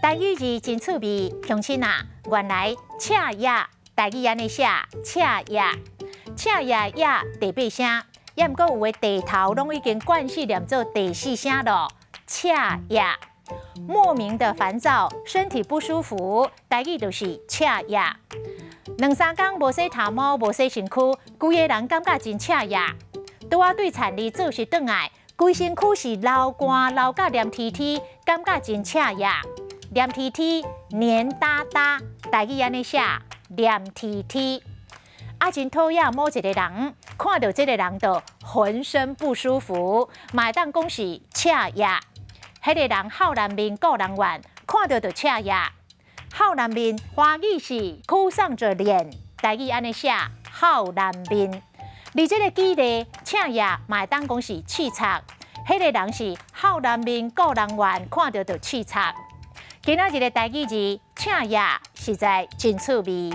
台語字真趣味，鄉親啊，原來赤驛台語按呢寫，赤驛，赤驛驛第八聲，也毋過有的地頭攏已經慣勢唸做第四聲囉，赤驛。莫名的煩躁，身體不舒服，台語就是赤驛。兩三工無洗頭毛，無洗身軀，規个人感覺真赤驛。拄仔對田裡做事轉來，規身軀是流汗流甲黏貼貼，感覺真赤驛。黏貼貼，黏噠噠，台語按呢寫，黏貼貼。啊，真討厭某一個人，看著這個人就渾身不舒服，嘛會當講是赤驛。彼個人厚臉面，顧人怨，看著就赤驛。厚臉面，華語是哭喪著臉，台語按呢寫，厚臉面。而這個舉例，赤驛嘛會當講是刺賊，彼個人是厚臉面，顧人怨，看著就刺賊。今仔日的台語字，赤驛，實在真趣味。